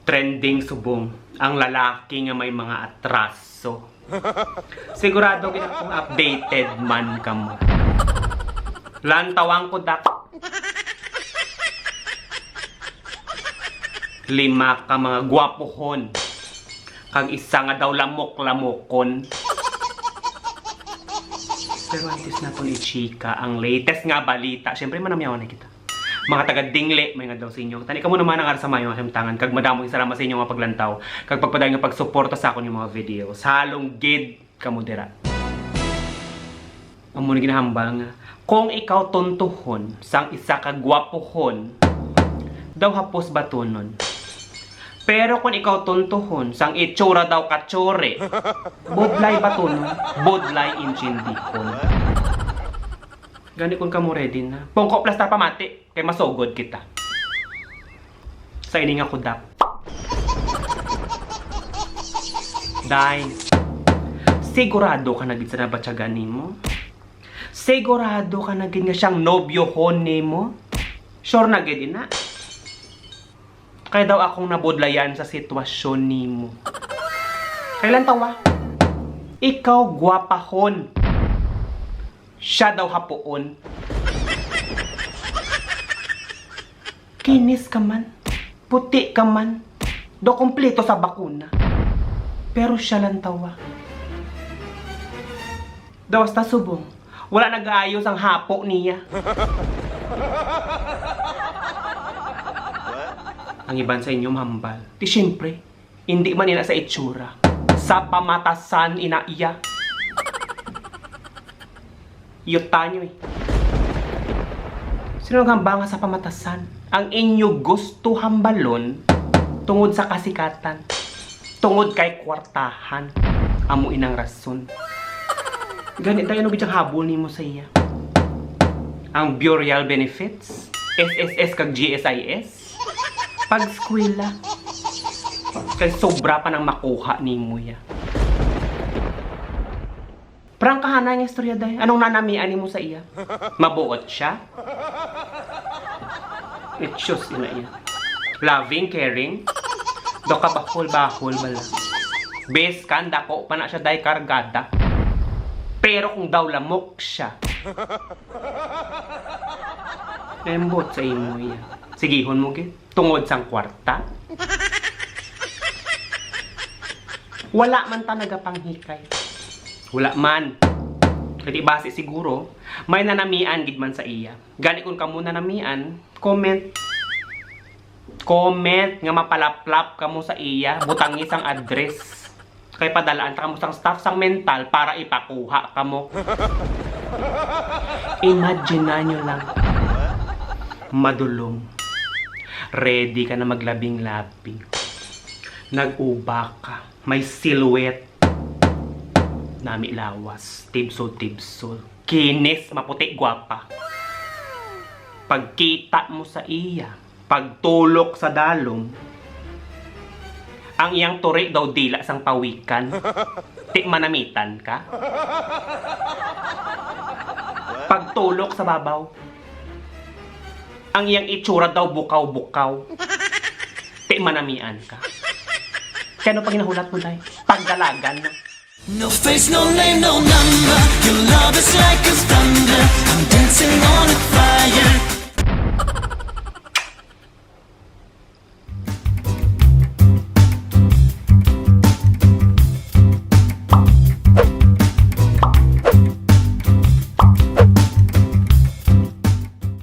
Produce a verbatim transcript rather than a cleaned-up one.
Trending subong ang lalaki nga may mga atraso. Sigurado gid akong updated man kamo. Lantawang ko, dak. Lima ka mga gwapohon, kag isa nga daw lamok-lamokon. Pero antes naton i-chika ang latest nga balita, syempre, manamyaw na kita. Mga taga-Dingle, may nga daw sa inyo. Tani kamo naman ang ara sa mayo nga kahimtangan, kag madamo nga salamat sa inyo nga paglantaw, kag pagpadayon nga pagsuporta sa akon nga mga videos. Halong gid kamo dira. Amo ni ginahambal nga, kung ikaw tuntuhon sang isa ka gwapohon, daw hapos batunon. Pero kung ikaw tuntuhon sang itsura daw katsure, budlay batunon, budlay intsindihon. Gani kung kamo ready na, pungko plastar pamati, kay masugod kita sa ini nga kudak. Day, sigurado ka na gid sa nabatyagan nimo? Sigurado ka na gid nga siyang nobyohon nimo? Sure na gid ina? Kay daw akong nabudlayan sa sitwasyon nimo. Kay lantawa, ikaw gwapahon. Siya daw hapuon. Kinis ka man, puti ka man, daw kompleto sa bakuna. Pero siya lantawa. Daw hasta subong, wala nagaayos ang hapo niya. Ang iban sa inyo mahambal. Di siyempre, hindi man ina sa itsura. Sa pamatasan ina iya. Yuta nyo eh. Sino naghambal nga sa pamatasan? Ang inyo gusto hambalon tungod sa kasikatan, tungod kay kwartahan. Amo inang rason. Gani, tayo ano gid ang habol nimo sa iya? Ang burial benefits, S S S kag G S I S? Pag-eskwela. Kay sobra pa nang makuha nimo ya. Prangkahanay nga istorya, day. Anong nanamian nimo sa iya? Mabuot siya? Itsus, ina iya. Loving, caring. Do ka bahol-bahol bala. Bes kan dako pa na siya, day, kargada. Pero kung daw lamok siya, nembot sa imo iya. Sigihon mo gid. Tungod sang kwarta? Wala man ta nagapanghikay. Wala man. Kay di basi siguro, may nanamian gid man sa iya. Gani kung kamo nanamian, comment. Comment nga mapalaplap kamo sa iya, butangi sang address. Kay padalaan ta kamo sang staff sang mental para ipakuha kamo. Imagine na nyo lang. Madulom. Ready ka na maglabing-labing. Nag-uba ka. May silhouette. Nami lawas. Tibsol-tibsol. Kinis, maputi, gwapa. Pagkita mo sa iya, pagtulok sa dalom, ang iyang turi daw dila sang pawikan. Ti manamitan ka? Pagtulok sa babaw, ang iyang itsura daw bukaw-bukaw. Ti manamian ka? Kay ano pa ginahulat mo, day? Pagdalagan na. No face, no name, no number. Your love is like a thunder. I'm dancing on a fire.